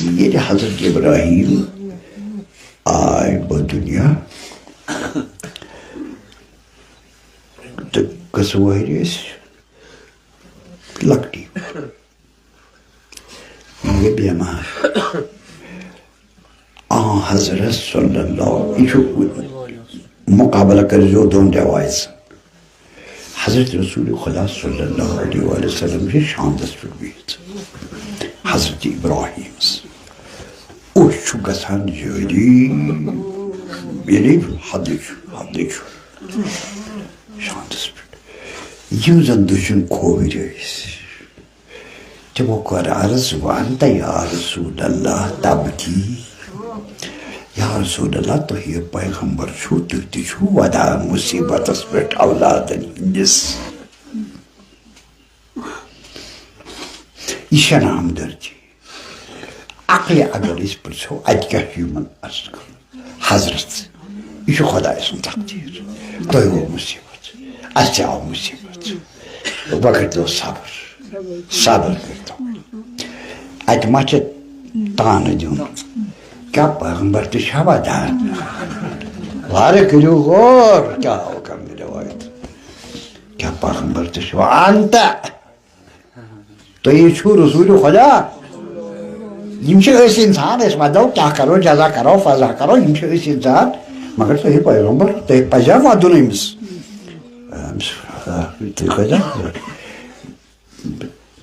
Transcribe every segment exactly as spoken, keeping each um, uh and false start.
ییٚلہِ حضرت ابراہیم آے بدُنیا، تہٕ کٔژ وٕہٕرۍ ٲسۍ؟ لۄکٹی۔ یہِ گٔے بٮ۪مار۔ آ حضرت صلی اللہ، یہِ چھُ مقابلہ کٔرۍزیو دۄن رٮ۪وایژن۔ حضرت رسول خدا صلی اللہ علیہ وآلہ وسلم چھِ شاندس پٮ۪ٹھ بِہِتھ حضرت ابراہیمس۔ اوٚش چھُ گژھان جٲری، یعنی حدٕچ، حدٕچ شاندس پٮ۪ٹھ۔ یِم زن دٔچھِنۍ کھووٕرۍ ٲسۍ، تِمو کٔر عرض، وَنتہٕ یا رسول اللہ تبکی۔ یا رسول اللہ، تُہۍ یہِ پیغمبر چھُو، تُہۍ تہِ چھُو وَدان مُصیٖبتس پٮ۪ٹھ اولادن ہٕنٛدِس۔ یہِ چھَنہٕ ہمدردی۔ عقلہِ اگر أسۍ پرٛژھو، اَتہِ کیٛاہ چھُ یِمن عرض کرُن؟ حضرت، یہِ چھُ خۄداے سُنٛد تقدیٖر۔ تۄہہِ گوٚو مُصیٖبت، اَسہِ تہِ آو مُصیٖبت۔ وۄنۍ کٔرۍتو صبر، صبر کٔرۍتو۔ اَتہِ ما چھِ تانہٕ دیُن؟ کیٛاہ پیغمبر تہِ چھا وَدان؟ وارٕ کٔرِو غور، کیٛاہ آو کَم رِوایت؟ کیٛاہ پیغمبر تہِ چھُ وَدان؟ تہٕ تُہۍ چھِو رسول خدا۔ یِم چھِ أسۍ اِنسان، أسۍ وَدو، کیٛاہ کَرو، جزا کَرو، فضا کَرو، یِم چھِ أسۍ اِنسان۔ مگر تُہۍ پیغمبر، تۄہہِ پَزیٛا وَدُن أمِس؟ أمِس، آ، تُہۍ کھٲلۍزیو نظر۔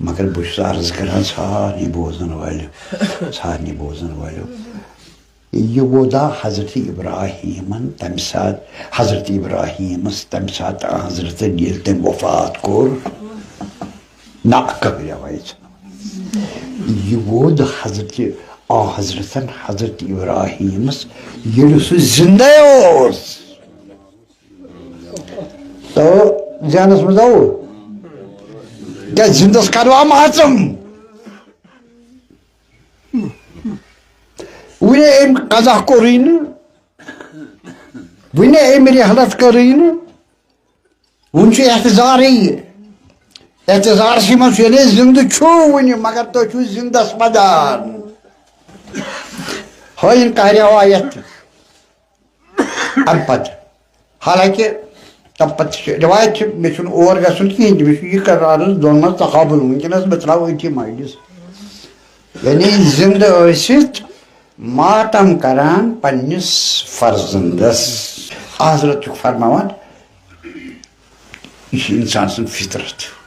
مگر بہٕ چھُس عرض کران سارنٕے بوزن والٮ۪ن، سارنٕے بوزن والٮ۪ن۔ یہِ وودا حضرت ابراہیمن تمہِ ساتہٕ، حضرت ابراہیمس تمہِ ساتہٕ حضرتن ییٚلہِ تٔمۍ وفات کوٚر، نہ کانٛہہ رٮ۪وایت چھنہٕ۔ یہِ ووٚد حضرت، آ حضرتن، حضرت ابراہیمس ییٚلہِ سُہ زندے اوس۔ تو ذہنس منٛز آو، کیٛاہ زندس کروا ماژم؟ وُنہِ أمۍ قضا کوٚرُے نہٕ، وُنہِ أمۍ رحلت کٔرٕے نہٕ، وُنہِ چھُ احتضارٕے۔ احتضارسٕے منٛز چھُ، یعنی زندٕ چھُو وُنہِ، مگر تُہۍ چھِو زندس مدار۔ ہٲیِن کانٛہہ رٮ۪وایت اَمہِ پتہٕ۔ حالانکہ تَمہِ پتہٕ چھِ رٮ۪وایت چھِ، مےٚ چھُنہٕ اور گژھُن کِہیٖنۍ تہِ، مےٚ چھُ یہِ قرارس دۄن منٛز تقابل۔ وٕنکیٚنس بہٕ ترٛاوٕ أتھی مجلس۔ یعنی زندٕ ٲسِتھ ماتم کران پننِس فرزندس۔ حضرت چھُکھ فرماوان، یہِ چھِ انسان سٕنٛز فطرت۔